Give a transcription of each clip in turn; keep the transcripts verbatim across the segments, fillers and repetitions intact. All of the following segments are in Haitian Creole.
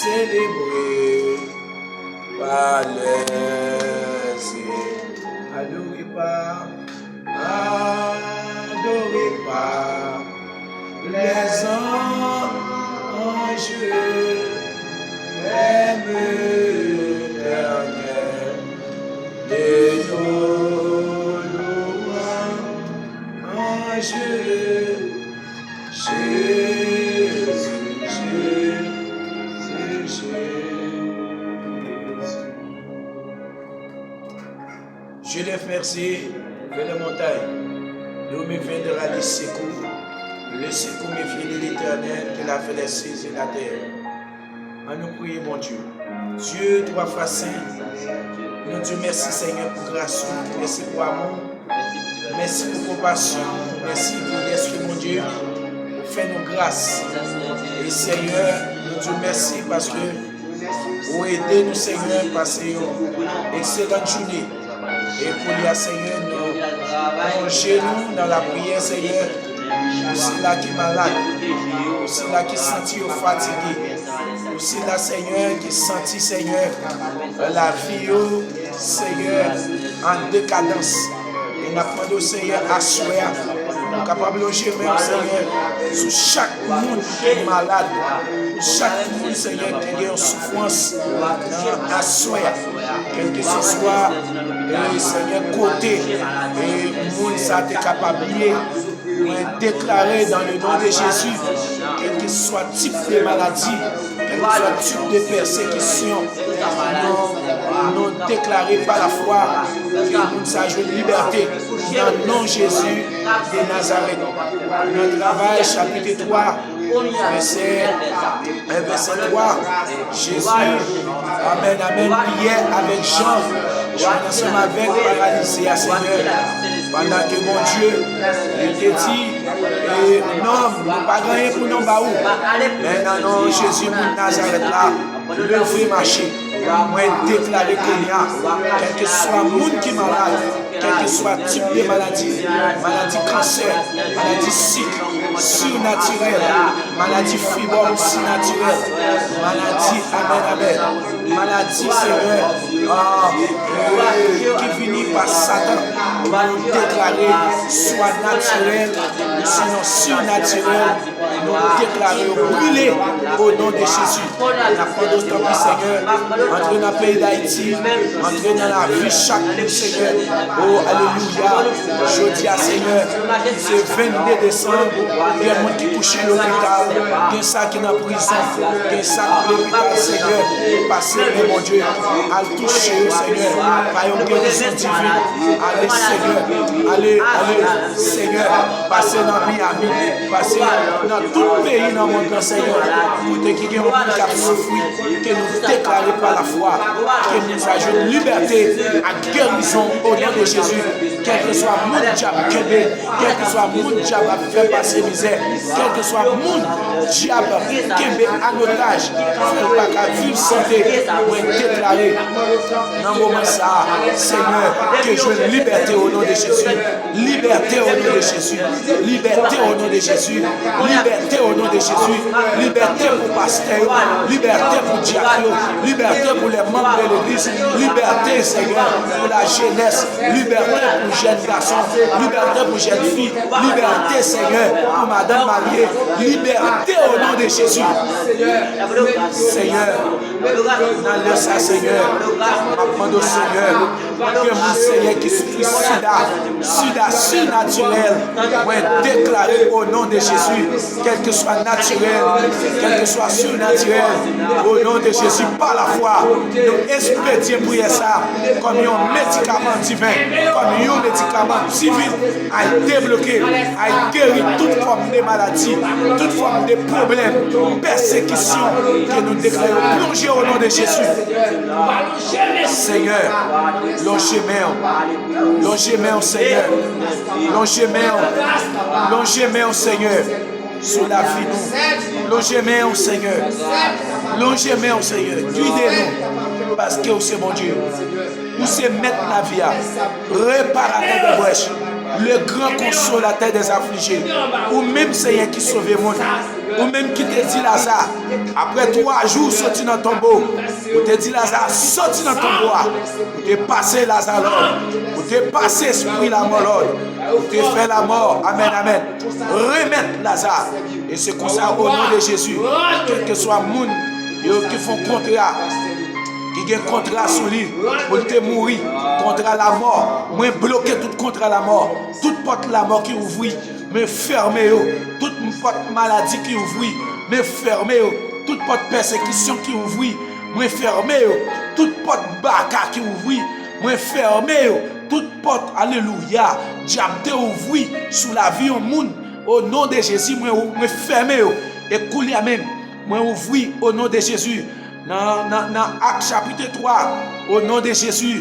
Selebre pa lèze, adore pa, adore pa lèzanj, lèmètènèl de nou lwanj. Jezi, Jezi, Jezi. Je lève mes yeux vers les montagnes, d'où me viendra le secours. Le secours me vient de l'Éternel qui a fait les cieux et la terre. Ann nou priye Bondye. Dye twa fwa sen, nou di w mèsi, Senyè, pou gras ou, mèsi pou amou w, mèsi pou konpasyon w, mèsi pou Lèspri Bondye ou fè nou gras. E Senyè, nou di w mèsi paske ou ede nou, Senyè, pase yon ekselan jounen. E kounye a, Senyè, nou plonje nou nan lapriyè, Senyè. Pou sila ki malad, pou sila ki santi yo fatige, pou sila, Senyè, ki santi, Senyè, lavi yo, Senyè, an dekadans. E n ap mande w, Senyè, aswè a, pou w kapab lonje men w, Senyè, sou chak moun ki malad, pou chak moun, Senyè, ki gen yon soufrans nan aswè a. Kèlkeseswa, e, Senyè, kote, e, moun sa te kapab ye, mwen deklare dans le nom de Jésus, kèlkeswa tip de maladi, kèlkeswa tip de pèsekisyon, nou, nou deklare pa lafwa ke moun sa jwenn libète nan non Jezi de Nazarèt. Nan Travay, chapit twa, vèsè, vèsè twa, Jezi, amèn, amèn, Pyè avèk Jan jwenn ansanm avèk paralize a, Senyè. Pandan ke Bondye, li te di, e, nonm, nou pa gen anyen pou nou ba ou. Men nan non Jezi, moun Nazarèt la, leve mache. Mwen deklare kounye a, kèlkeswa moun ki malad, kèlkeswa tip de maladi, maladi kansè, maladi sik sinatirèl, maladi fibwòm sinatirèl, maladi, amèn, amèn, maladi, Senyè, ah, ki vini pa Satan, nou deklare swa natirèl, sinon sinatirèl, nou deklare yo brile o non de Jezi. N ap mande w, tanpri, Senyè, antre nan peyi Dayiti, antre nan lavi chak moun, Senyè. O, alelouya. Jodi a, Senyè, se vennde desanm, gen moun ki kouche lopital, gen sa ki nan prizon, gen sa k lopital, Senyè. Pase men, Bondye, al touche yo, Senyè, pa yon gerizon divin. Ale, Senyè, ale, ale, Senyè, pase nan Miami, pase nan tout peyi nan mond lan, Senyè, kote ki gen yon moun k ap soufri, ke nou deklare pa lafwa, ke moun sa jwenn libète ak gerizon o non de Jezi. Kèlkeswa moun dyab kenbe, kèlkeswa moun dyab ap fè pase mizè, kèlkeswa moun dyab kenbe an otaj, fè l pa ka viv sante, mwen deklare nan moman sa a, Senyè, ke jwenn libète o non de Jezi. Libète o non de Jezi. Libète o non de Jezi. Libète o non de Jezi. Libète pou pastè yo. Libète pou dyak yo. Libète pou lè manm de legliz. Libète, Senyè, pou lajenès. Libète pou jèn gason. Libète pou jèn fi. Libète, Senyè, pou madanm marye. Libète o non de Jezi. Senyè, nan lè sa, Senyè, m ap mande w, Senyè, ke moun, Senyè, ki soufri sida, sida sinatirèl, mwen deklare o non de Jezi, kèlkeswa natirèl, kèlkeswa sinatirèl, o non de Jezi, pa lafwa, nou espedye priyè sa kòm yon medikaman diven, kòm yon medikaman divin, al debloke, al geri tout fòm de maladi, tout fòm de pwoblèm, pèsekisyon, ke nou deklare yo plonje o non de Jezi. Senyè, lonje men w. Lonje men w, Senyè. Lonje men w. Lonje men w, Senyè, sou lavi nou. Lonje men w, Senyè. Lonje men w, Senyè. Gide nou. Paske w se Bondye. Ou se mèt lavi a. Reparatè de brèch. Le grand consolateur des affligés. Ou menm, Senyè, ki sove moun. Ou menm ki te di Laza, apre twa jou, soti nan tonbo. Ou te di Laza, soti nan tonbo a. Ou te pase Laza lòd. Ou te pase espri lamò lòd. Ou te fè lamò, amèn, amèn, remèt Laza. E se konsa, o non de Jezi, kèlkeswa moun yo ki fè yon kontra, ki gen kontra sou li, pou l te mouri, kontra lamò, mwen bloke tout kontra lamò, tout pòt lamò ki ouvri, mwen fèmen yo, tout pòt maladi ki ouvri, mwen fèmen yo, tout pòt pèsekisyon ki ouvri, mwen fèmen yo, tout pòt baka ki ouvri, mwen fèmen yo, tout pòt, alelouya, dyab te ouvri sou lavi yon moun, o non de Jezi, mwen, mwen fèmen yo. E koulye a menm, mwen ouvri, o non de Jezi, nan, nan, nan Ak chapit twa, o non de Jezi,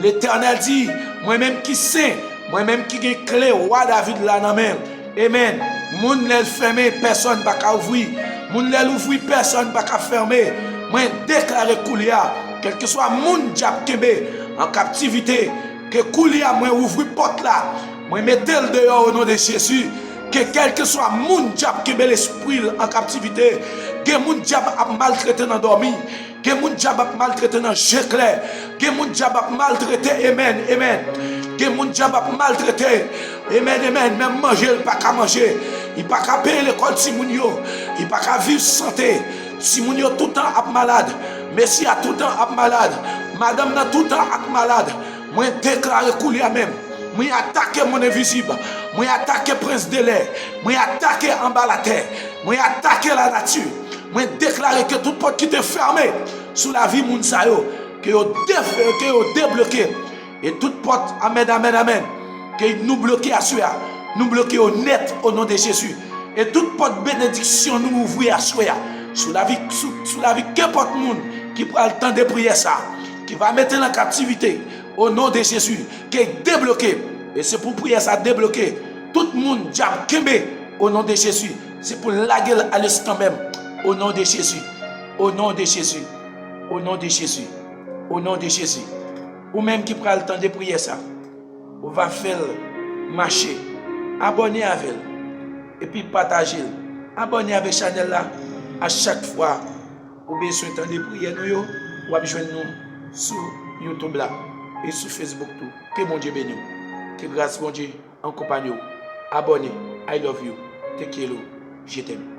Letènèl di, mwen menm ki sen, mwen menm ki gen kle wa David la nan men m. Amèn. Moun lè l fèmen, pèsòn pa ka ouvri. Moun lè l ouvri, pèsòn pa ka fèmen. Mwen deklare koulye a, kèlkeswa moun dyab kenbe an kaptivite, ke koulye a mwen ouvri pòt la, mwen mete l deyò o non de Jezi. Ke kèlkeswa moun dyab kenbe lespri l an kaptivite, ke moun dyab ap maltrete nan dòmi, gen moun dyab ap maltrete nan je klè. Gen moun dyab ap maltrete, amèn, amèn. Gen moun dyab ap maltrete, amèn, amèn. Menm manje, li pa ka manje. Li pa ka peye lekòl timoun yo. Li pa ka viv sante. Timoun yo toutan ap malad. Mesye a toutan ap malad. Madanm nan toutan ap malad. Mwen deklare koulye a menm. Mwen atake monn envizib. Mwen atake prens de lè. Mwen atake anba latè. Mwen atake lanati. Mwen deklare ke tout pòt ki te fèmen sou lavi moun sa yo, ke yo defe-, ke yo debloke. E tout pòt, amèn, amèn, amèn, ke nou bloke aswè a, nou bloke yo nèt o non de Jezi. E tout pòt benediksyon nou ouvri aswè a, sou lavi, sou, sou lavi kenpòt moun ki pral tande priyè sa, ki va mete l an kaptivite, o non de Jezi, ke debloke. E se pou priyè sa debloke. Tout moun dyab kenbe, o non de Jezi, se pou lage l a lestan menm. O non de Jezi. O non de Jezi. O non de Jezi. O non de Jezi. Ou menm ki pral tande priyè sa, ou va fè l mache. Abòne avè l. Epi pataje l. Abòne avè chanèl la. A chak fwa ou bezwen tande priyè nou yo, w ap jwenn nou sou YouTube la e sou Facebook tou. Ke Bondye beni w. Ke gras Bondye akonpanye w. Abòne. I love you. Te quiero. Je t'aime.